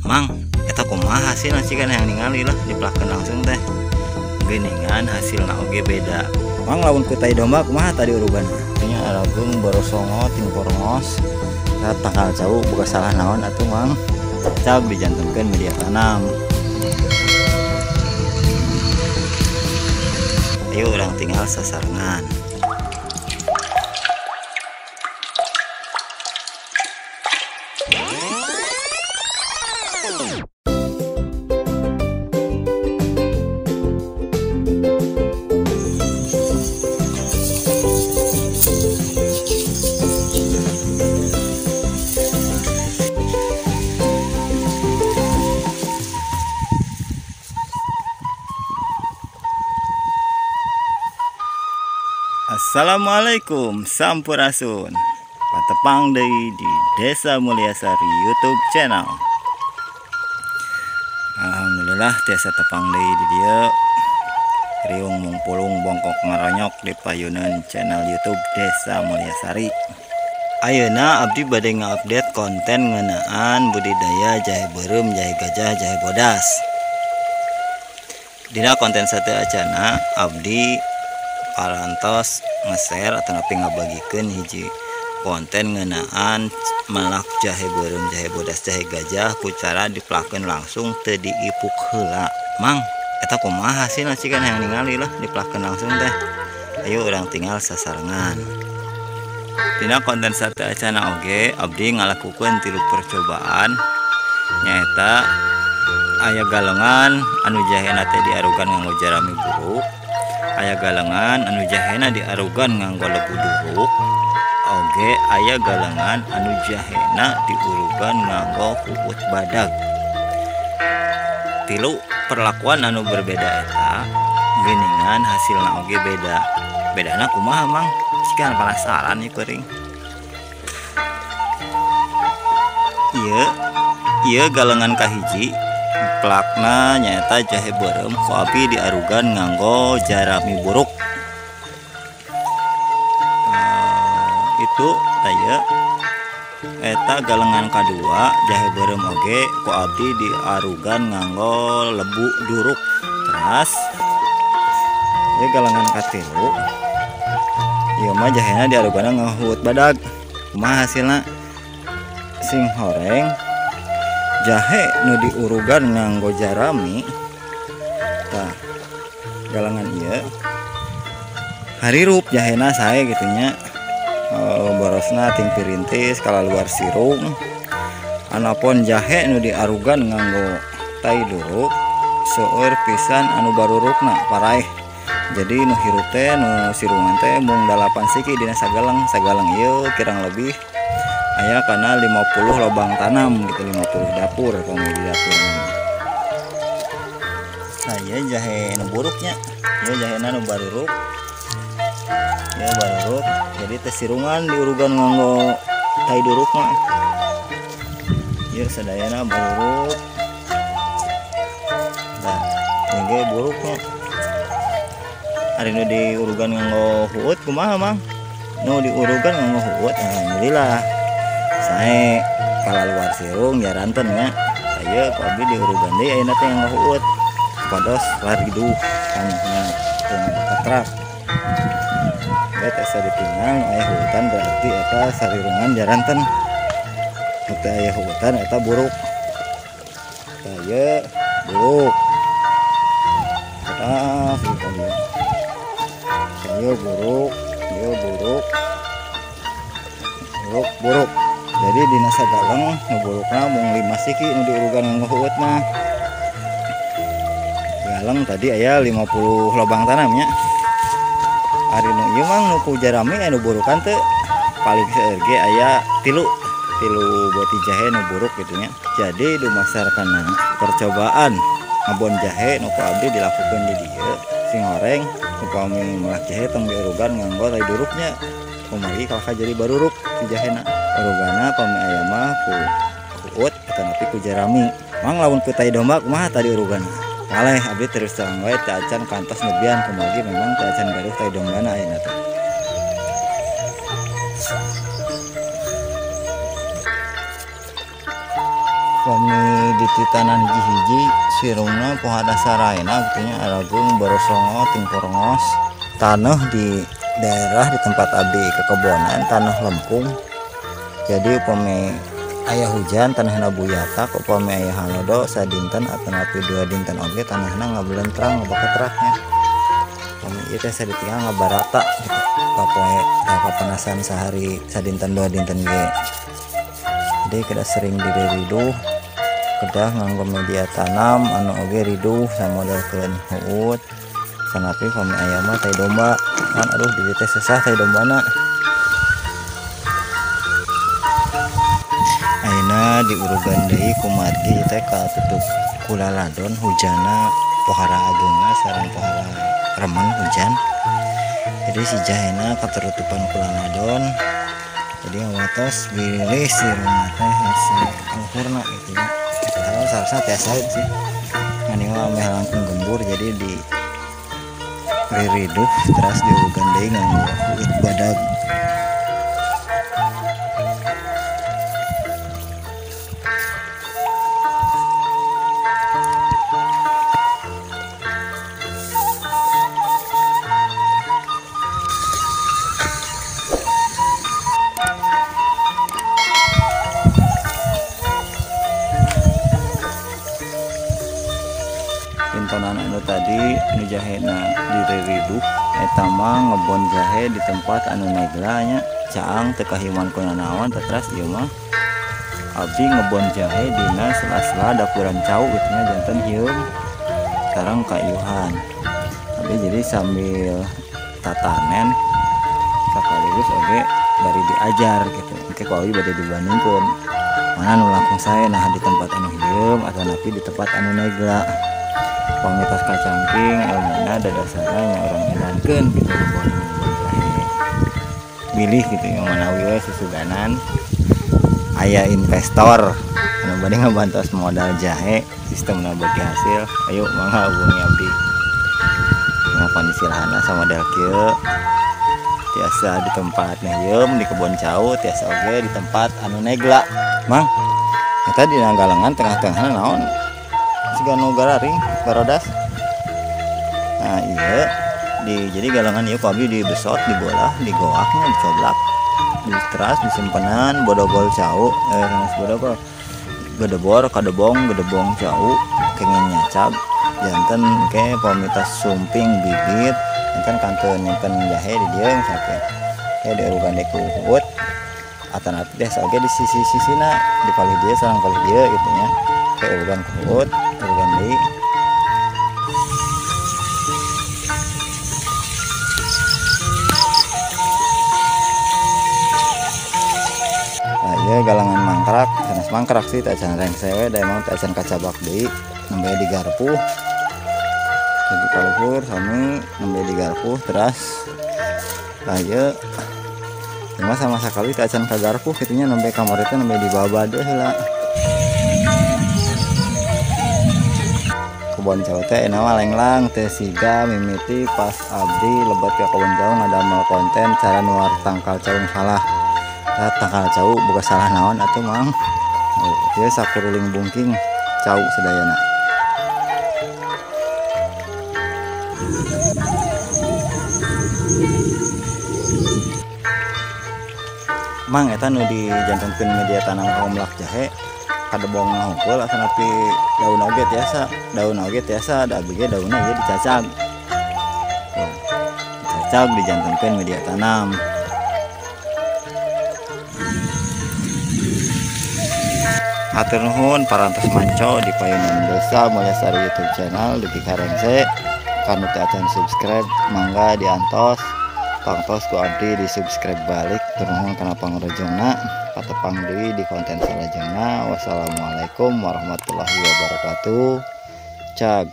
Mang, eta kumaha hasilna sih kan yang ningali lah diplakeun langsung teh. Geuningan hasilna oge beda. Mang lamun ku tai domba kumaha tadi uruganna? Nya arageung borosongo ting porongos. Eta tangkal cau boga salah naon atuh Mang. Cag dijantenkeun media tanam. Ayo urang tinggal sasarengan. Assalamualaikum sampurasun. Patepang deui di Desa Mulyasari YouTube channel. Alhamdulillah tiasa tepang deui di dieu. Riung mungpulung bongkok ngaronyok di payunan channel YouTube Desa Mulyasari. Ayeuna abdi bade ngupdate konten ngeunaan budidaya jahe beureum, jahe gajah, jahe bodas. Dina konten satu acana abdi parantos nge-share atau napi ngabagikeun hiji konten ngeunaan melak jahe beureum, jahe bodas, jahe gajah ku cara diplakeun langsung teu diipuk heula. Mang, eta kumaha hasilna sih kan yang ningali lah diplakeun langsung teh. Ayo urang tinggal sasarengan. Dina konten satu acana oge abdi ngalakukeun 3 percobaan nyaeta aya galengan anu jahena teh diarugan nganggo jarami buruk, aya galengan anu jahena diarugan nganggo lebu duruk, oge aya galengan anu jahena diurugan nganggo puput badag. 3 perlakuan anu berbeda eta geuningan hasilna oge beda. Bedana kumaha Mang? Sikan penasaran ieu kuring. Ieu galengan kahiji plakna nyaeta jahe beureum ku abdi diarugan nganggo jarami buruk. Itu taya eta galengan kadua jahe beureum oge ku abdi diarugan nganggo lebu duruk. Teras ieu galengan katilu ieu mah jahena diarugan nganggo huut badag. Kumaha hasilna? Sing horeng jahe nu diurugan nganggo jarami tah galengan ieu harirup jahena sae kitu nya. Borosna ting pirintis kalaluar sirung. Anapun jahe nu diarugan nganggo tai duruk seueur pisan anu barurukna paraeh. Jadi nu hirup teh nu sirungan teh mung 8 siki dina sagaleng. Sagaleng ieu kirang lebih aya kana 50 lobang tanam gitu, 50 dapur pami di dapur. Saya jahe nu buruknya, ieu jahena nu baruruk. Ieu baruruk, jadi teh sirungan diurugan nganggo tai duruk mah. Ieu sadayana baruruk. Nah, ieu ge buruknya. Ari nu diurugan nganggo huut kumaha Mang? Nu diurugan nganggo huut alhamdulillah. Sae kalaluar sirung jaranten nya. Saye ku abdi diurugan deui ayeuna teh nganggo huut. Pados lariduh tanahna teu ngabakatrak. Eta asa ditinggal nu aya huutan berarti eta sarirungan jaranten. Nu teu aya huutan eta buruk. Saye buruk. Terus gitu dia. Ieu buruk, ieu buruk. Buruk, buruk. Jadi dina sagaleng nu burukna mung 5 siki nu diurugan nganggo huut mah. Galeng tadi aya 50 lobang tanam nya. Ari nu ieu mah nu ku jarami anu burukan teu paling seueur ge aya 3 beuti jahe nu buruk kitu nya. Jadi dumasar kana percobaan ngebon jahe nu ku abdi dilakukeun di dieu. Sing horeng upami melak jahe tong diurugan nganggo tai duruknya. Kumargi kalahka jadi baruruk si jahena. Urugana pami aya mah ku huut atanapi ku jarami. Mang lamun ku tai domba kumaha tadi urugana? Kaleh abdi terus terang wae teu acan kantos nebian kumargi memang teu acan gaduh tai dombana ayeuna teh. Kami dititanan hiji-hiji sirungna pohara saraena gitu nya arageung borosongo ting porongos. Tanah di daerah di tempat abdi kekebonan tanah lempung. Jadi upami aya hujan tanahna buyatak, upami aya halodo sadinten atanapi 2 dinten oge tanahna ngabelentrang ngabaketraknya. Upami ieu teh saditinggal ngabarata gitu. Kapoe kapanasan sehari sadinten 2 dinten ge. Jadi kedah sering diriduh, kedah nganggo media tanam anu oge riduh samodelkeun huut. Sanapi pami aya mah tai domba kan aduh di teh sesah tai dombana. Ayeuna diurugan deui kumargi teh katutup kulaladon hujana pohara ageungna sareng pohara remen hujan. Jadi si jahena katutupan kulaladon. Jadi ngawatos bilih sirungna teh hese luhurna gitu ya. Padahal seharusnya tiasa sih. Ngan ieu mah meh langkung gembur jadi di ririduh teras diurugan deui nganggo huut badag. Pintonan anu tadi nu jahena diririduh eta mah ngebon jahe di tempat anu negla nya caang teu kahiman ku nanaon teras ieu mah abdi ngebon jahe dina sela-sela dapuran cau gitu nya janten hieum sareng kayuhan. Abdi jadi sambil tatanen sakaligus oge bari diajar gitu. Engke ku abdi bade dibandingkeun mana nu langkung sae nah di tempat anu hieum atanapi di tempat anu negla. Pamitas kacangking ilmuna dadasarna nya urang edankeun gitu ngebon jahe. Bilih gitu yang manawi we susuganan aya investor anu bade ngabantos modal jahe sistemna bagi hasil, ayo mangga hubungi abdi. Nah kondisi lahanna samodel kieu tiasa di tempat hieum di kebon cau tiasa oge di tempat anu negla. Mang eta dina galengan tengah-tengahna naon siga nu gararing barodas. Nah iya di jadi galengan ieu ku abdi dibesot dibolah digoaknya dicoblak diteras disimpenan bodogol cau sanes bodogol gedebor kadebong gedebong cau kenging nyacag janten ke pamitas sumping bibit janten kantun nyimpen jahe di dieu misalkan ke diurugan deui ku huut atanapi teh oge di sisi-sisina di palih dieu sareng palih dieu gitu nya ke urugan ku huut urugan deui. Nah, ieu galangan mangkrak, sanes mangkrak sih teh acan rengse we da emang teh acan kacabak deui nembe digarpuh. Jadi kaluhur sami nembe digarpuh teras. Nah ieu mah sama sakali teh acan kagarpuh kitu nya nembe kamari teh nembe dibabad heula. Kebon cau teh enak mah lenglang teh siga mimiti pas abdi lebet ka kebon cau ngadamel konten cara nuar tangkal cau salah. Nah, tangkal cau boga salah naon atuh mang. Ieu sakuruling bungking cau sadayana. Mang eta nu dijantenkeun media tanam kaumlak jahe kadebongna hungkul atanapi daun oge tiasa, daun oge tiasa da abdi ge daunna ieu dicacag. Tuh, dicacag dijantenkeun media tanam. Hatur nuhun parantos manco di Payunan Desa Mulyasari YouTube channel dugi ka rengse. Kanu teu acan subscribe mangga diantos. Pangtos ku abdi di subscribe balik. Nuhun kana pangrojongna, patepang deui di konten salajengna. Wassalamualaikum warahmatullahi wabarakatuh. Cag.